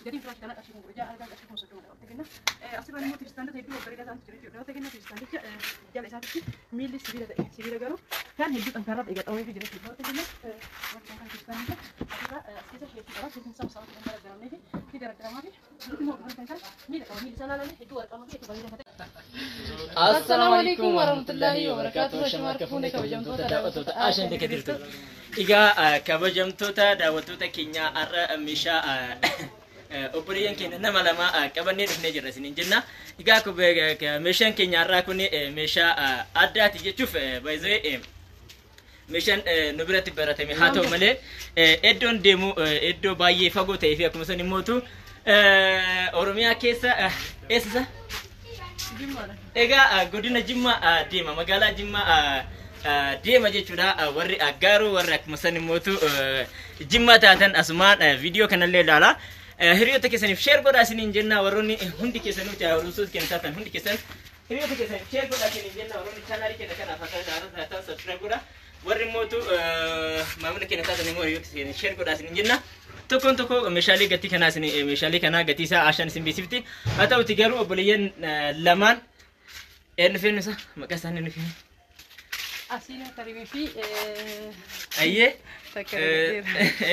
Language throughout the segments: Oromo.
Gatiin firaashii kanaa qarshii 16,000, algaan qarshii 30,000dha. Daawwattoota keenya, asirraan immoo TV standota hedduu babbareedaa ta'antu jira jechuudha. Daawwattoota keenya, TV standicha jala isaatitti miilli sibiila ta'e, sibiila garuu kan hedduu xankaarraa ta'e gaxameefii jira jechuudha. Daawwattoota keenya, wanti kan TV standicha asirraa as keessa shelfii qaba. Shelfiin isaa masaawwaatti kan gargaaramnee fi ni gargaaramaa fi asitti immoo kan kana miila qaba. Miilli isaa laalame hedduu warqamaa fi hedduu bareedaa kan ta'e. Assalaamu alaikum warahmatullahi wabarakatuh. Shama harka fuune, kabajamtoota daawwattoota Ashan Deka jirtu. Egaa kabajamtoota daawwattoota keenya, har'a meeshaa obboleeyyan keenya nama lama qabannee dhufnee jirra isiniin jenna. Egaa meeshaan keenya har'aa kun meeshaa addaati jechuuf baay'ee meeshaan nu biratti baratame haa ta'u malee, iddoon deemu iddoo baay'ee fagoo ta'ee fi akkuma san immootu Oromiyaa keessa eessisa? Jimmaadha. Egaa godina Jimmaa deema, magaalaa Jimmaa deema jechuudha. Warri Aggaaroo, warri akkuma san immootu Jimmaa taatan, asumaan viidiyoo kanallee ilaala. Hiriyoota keessaniif share godhaa isiniin jenna. Warroonni hundi keessanuu hordoftoota keenya taatan hundi keessan hiriyoota keessaniif share godhaa isiniin jenna. Warroonni chaanaalii keenya kanaaf akka haaraa taatan subscribe godhaa. Warri immootu maamila keenya taatan immoo hiriyoota keessaniif share godhaa isiniin jenna. Tokkoon tokko meeshaalee gatii kanaa isin meeshaalee kanaa gatii isaa Ashaan isin beeksifti. Haa ta'uti garuu obboleeyyan lamaan eenyu feenu isa maqaa isaanii eenyu feenu? Asiina Karimii fi Ayyee. takka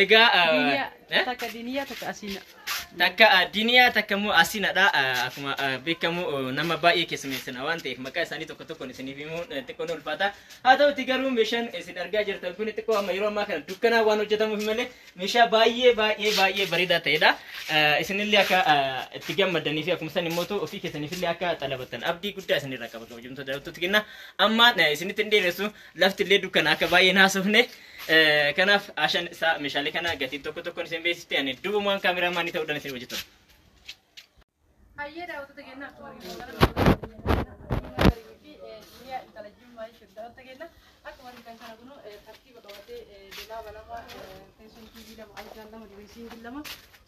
Egaa Diiniyaa, takka Diiniyaa, takka Asiina. Takka Diiniyaa, takka immoo Asiinadha. Akkuma beekamu nama baay'ee keessummeessina waan ta'eef maqaa isaanii tokko tokkoon isiniif himuun xiqqoo ni ulfaata. Haa ta'uti garuu meeshaan isin argaa jirtan kun xiqqoo amma yeroo ammaa kana dukkanaa waan hojjetamuuf malee meeshaa baay'ee baay'ee baay'ee bareedaa ta'edha. Isinillee akka itti gammadanii fi akkuma san immoo ofii keessaniifillee akka xalabattan abdii guddaa isinirraa qaba, kabajamtoota daawwattoota keenya. Amma isinitti hin dheeressu, lafti illee dukkana akka baay'ee hin haasofne. Kanaaf Ashaan isaa meeshaalee kana gatii tokko tokkoon isin beeksifte, ani duubumaan kaameraamaanii ta'uudhaan isin hojjetu. Hayyee daawwattoota keenya, akkuma argitan kana Karimii fi Diiniyaa intala Jimmaa jechuudha. Daawwattoota keenya, akkuma argitan kana kun tartiiba qabatee dolaaba lama, teessoon TV lama, algaan lama, dressingii lama,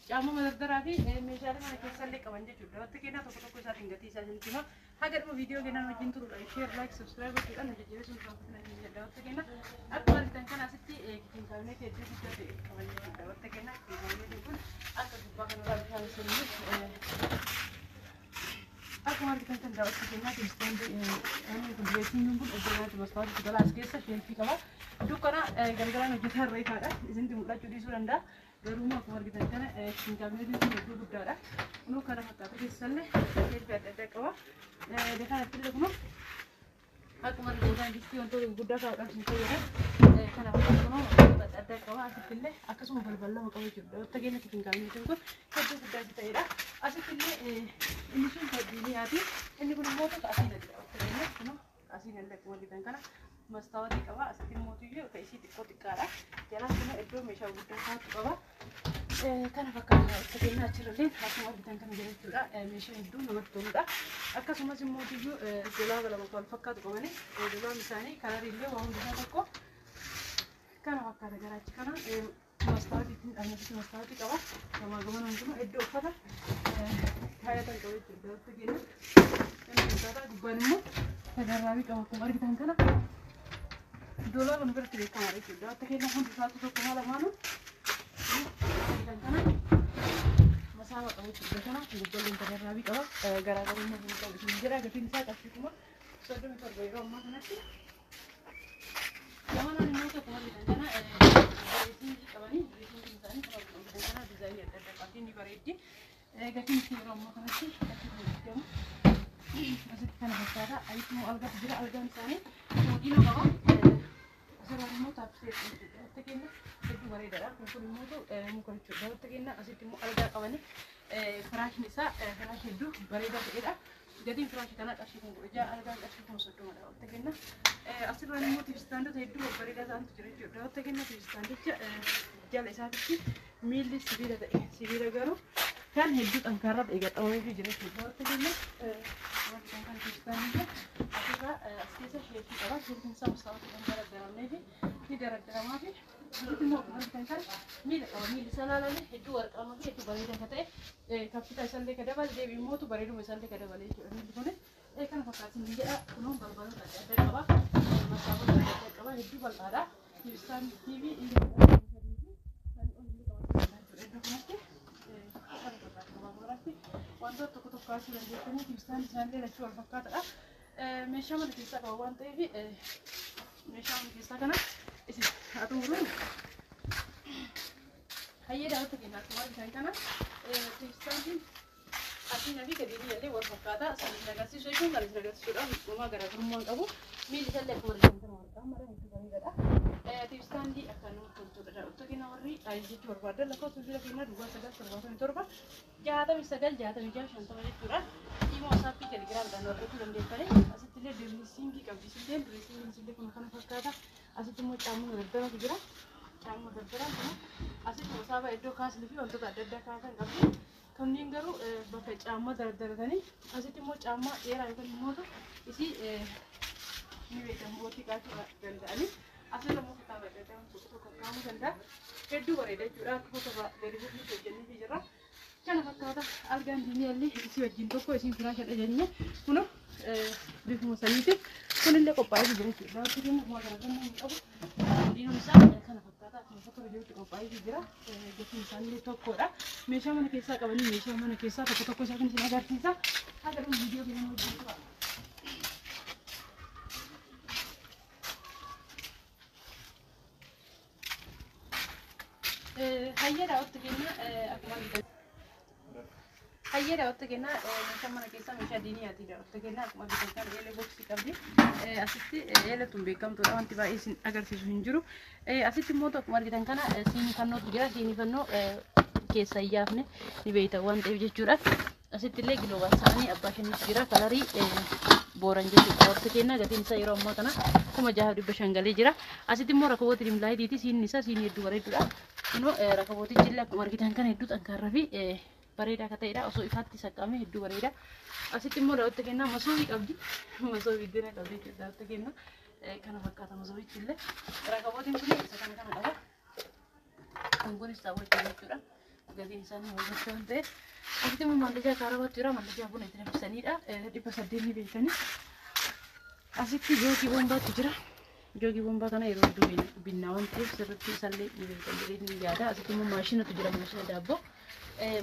caamma madardaraa fi meeshaalee mana keessallee qaban jechuudha. Daawwattoota keenya, tokko tokko isaatiin gatii isaa isinitti hima. Haga dhuma viidiyoo keenyaa wajjin turuudhaan share, like, subscribe gochuudhaan nu jajjabeessuun irraanfatina isin jedha. Daawwattoota keenya, akkuma argitan kana asitti kitchen cabinetii hedduu guddaa ta'e qaban jechuudha. Daawwattoota keenya, kitchen cabinetiin kun akka gubbaa kanarraa bishaan seenuuf. Akkuma argitan kan daawwattoota keenyaa, TV standii kun, dressingiin kun iddoo kanatti mastaawwatii gala, as keessa shelfii qaba. Dukkana galgalaan hojjetaa irra ifaadha. Isinitti mul'achuu dhiisuu danda'a. Garuu immoo akkuma argitan kana kitchen cabinetiin kun hedduu guddaadha. Kunoo kana fakkaata, keessallee shelfii adda addaa qaba. Kanatti illee kunoo akkuma argitan kana distii wantoota gurguddaa kaa'uudhaaf isin fayyada. Kana fakkaata, kunoo wantoota adda addaa qaba. Asitti illee akkasuma balbal lama qaba jechuudha. Daawwattoota keenya, kitchen cabinetiin kun hedduu guddaa ta'edha. Asitti illee inni sun kan Diiniyaati. Inni kun immoo tokko asiin adda. Daawwattoota keenya, kunoo asiin illee akkuma argitan kana mastaawatii qaba. Asitti immoo iyyuu kan isii xiqqoo xiqqaadha. Jalaan kun iddoo meeshaa guddaa kaa'atu qaba. Kana fakkaata, daawwattoota keenya, achirrallee akkuma argitan kana jira jechuudha. Meeshaa hedduu namatti toludha. Akkasumas immoo iyyuu dolaaba lama kan fakkaatu qabani. Dolaabni isaanii kanarillee waa hundisaa tokko. Kana fakkaata, garaachi kana mastaawatii ittiin dhabnasitti mastaawatii qaba. Gamaa gamanaan kun iddoo uffata kaayatan qaba jechuudha. Daawwattoota keenya, kana fakkaata, gubbaan immoo tagarraabii qaba akkuma argitan kana. Dolaaba nu biratti beekamaadha jechuudha. Daawwattoota keenya, hundi isaatu tokko lamaanuu argitan kana masaaba qaba jechuudha. Kana gubballeen tagarraabii qaba. Garaagarummaa hin qabu isin jedha. Gatiin isaa qarshii 37,000 yeroo ammaa kanatti. Gamanaan immoo akkuma argitan kana dressingii qabanii, dressingiin isaanii akkuma argitan kana designii adda addaa qabdi, ni bareeddi. Gatiin isii yeroo ammaa kanatti qarshii 20,000. Asitti kana fakkaata. Ayitti immoo algaatu jira. Algaan isaanii moodinoo qaba. Asirraan immoo taappisee jechuudha. Daawwattoota keenya, hedduu bareedaadha. Kun immoo muka jechuudha. Daawwattoota keenya, asitti immoo algaa qabanii, firaashni isaa firaashii hedduu bareedaa ta'edha. Gatiin firaashii kanaa qarshii 16,000, algaan qarshii 30,000dha. Daawwattoota keenya, asirraan immoo TV standota hedduu babbareedaa ta'antu jira jechuudha. Daawwattoota keenya, TV standicha jala isaatitti miilli sibiila ta'e, sibiila garuu kan hedduu xankaarraa ta'e gaxameefii jira jechuudha. Daawwattoota keenya, wanti kan TV standicha asirraa as keessa shelfii qaba. Shelfiin isaa mastaawwatii kan garagaramnee fi ni daraddaramaa fi asitti immoo akkuma argitan kana miila qaba. Miilli isaa laalame hedduu warqaamaa fi hedduu bareedaa akka ta'e, kaffita isaallee ka dabale, deebi immootu bareeduma isaallee ka dabale jechuudha. Miilli kun kana fakkaata ni jedha. Kunuun balbaloota adda addaa qaba. Masaabota adda addaa qaba. Hedduu bal'aadha. Isaan TV inni sadii fi kan ol illee qabachuu danda'a jechuudha. Iddoo kanatti kana fakkaata. Wantoota tokko tokko kaasuu dandeettanii tiibistaan isaallee lachuu wal fakkaataadha. Meeshaa mana keessaa qaba waan ta'eef meeshaa mana keessaa kana isin haa xumuruun. Hayyee daawwattoota keenya akkuma argitan kana tiibistaantiin asiin fi gadi illee wal fakkaata. San isin agarsiisu jechuun kan isin agarsiisuudhaaf uumaa garaagarummaa hin qabu. Miilli isaallee akkuma argitan kana warqaa mara hedduu bareedaadha. Tiibistaandii akka namatti toltudha. Daawwattoota keenya warri ajajachuu barbaadan lakkoofsa bilbila keenyaa duwwaa 9 77 69 66 50 jechuudha. Imo WhatsAppii Telegiraamidhaan argachuu dandeessanii. Asitti illee direesingii qabdi. Isillee direesingiin isillee kun kana fakkaata. Asitti immoo caammaa dardaratu jira. Caammaa dardaraan kun asitti wasaaba iddoo kaasnii fi wantoota adda addaa kaasan qabdi. Kanneen garuu bakka caammaa dardaratanii asitti immoo caammaa dheeraa yookaan immoo isii ni beekamu bootii kaasuu danda'anii. Asirra immoo kitaaba adda addaa tokko tokko kaa'amuu danda'a. Hedduu bareeda jechuudha. Akka fotoba gadi buufnee hojjennee jirra. Kana fakkaata algaan diinii illee isii wajjin tokko isiin firaashadha jennee kunoo bifuma saniiti. Kunillee qophaa'ee jira jechuudha. Daawwitti keenya kuma garaagarummaa hin qabu. Diinoon isaa kana fakkaata akkuma fotoba jirutti qophaa'ee jira. Gatiin isaanillee tokkodha. Meeshaa mana keessaa qabanii meeshaa mana keessaa tokko tokko isaa kan isin agarsiisa. Haga dhuma viidiyoo keenya wajjin tura. Hayyee daawwattu keenya akkuma argitan. Hayyee daawwattu keenya meeshaa mana keessaa meeshaa diiniyaati daawwattu keenya akkuma argitan kana eelee boksii qabdi. Asitti eelee tun beekamtuudha wanti baay'ee isin agarsiisu hin jiru. Asitti immoo akkuma argitan kana siinii fannootu jira. Siinii fannoo keessa hin yaafne ni beektan waan ta'eef jechuudha. Asitti illee giloobaan sa'anii abbaa shaniitu jira. Kalarii booran jechuudha. Daawwattu keenya gatiin isaa yeroo ammaa kana 6500 galee jira. Asitti immoo rakabootii dimlaayidiiti. Siinni isaa siinii hedduu bareedduudha. Kunoo rakabootichi illee akkuma argitan kana hedduu xankaarraa fi bareedaa akka ta'edha. Osoo ifaatti saqqamee hedduu bareeda. Asitti immoo daawwattu keenya masoobii qabdi. Masoobii dina qabdi jechuudha daawwattu keenya. Kana fakkaata masoobichi illee. Rakabootiin kun isa kana kana qaba. Kun kunis daawwachuu jechuudha. Gatiin isaanii wal bakka waan ta'eef. Asitti immoo mandajaa kaarabaatu jira. Mandajaa buna itti danfisanidha. 800 ni beektanii. Asitti jookii bombaatu jira. Jookii bombaa kana yeroo hedduu binnaa waan ta'eef sirriitti isallee ni beektan jedhee ni yaada. Asitti immoo maashinatu jira. Maashina daabboo.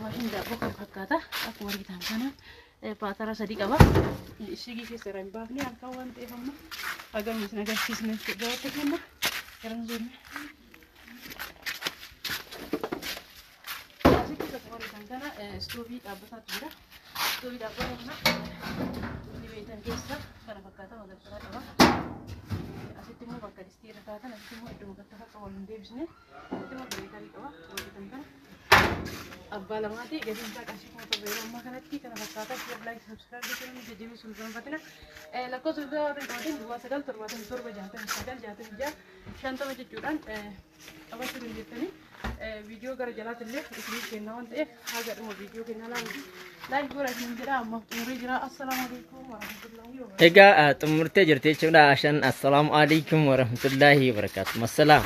Maashinni daabboo kan fakkaata. Akkuma argitan kana paatara 3 qaba. Ishigii keessa irraa hin baafne halkan waan ta'eef amma hagam isin agarsiisne jechuudha. Daawwatta kenna garan zoonne. Asitti akkuma argitan kana istoovii dhaabbataatu jira. Istoovii dhaabbataa kana ni beektan keessa kana fakkaata magarsaraa qaba. Asitti immoo bakka distii irra kaatan asitti immoo iddoo bakka akka wal hin deebisne asitti immoo beekarii qaba. Argitan kana abbaa lamaati gatiin isaa qarshii 7000 yeroo ammaa kanatti kana fakkaata. Share like subscribe gochuun nu jajjabeessuu hin irraanfatina. Lakkoofsa bilbilaa warra hin qabatin duwwaa 9 77 69 66 50 jechuudhaan qabachuu dandeettanii. Viidiyoo gara jalaatti illee isiniif kenna waan ta'eef haga dhuma viidiyoo keenya ilaaluuti. Like godhaa isiniin jedha ammaaf xumuree jira. Assalaamu alaikum warahmatullahi wabarakatuh. Egaa xumurtee jirti jechuudha. Ashan assalaamu alaikum warahmatullahi wabarakatuh. Massalaam.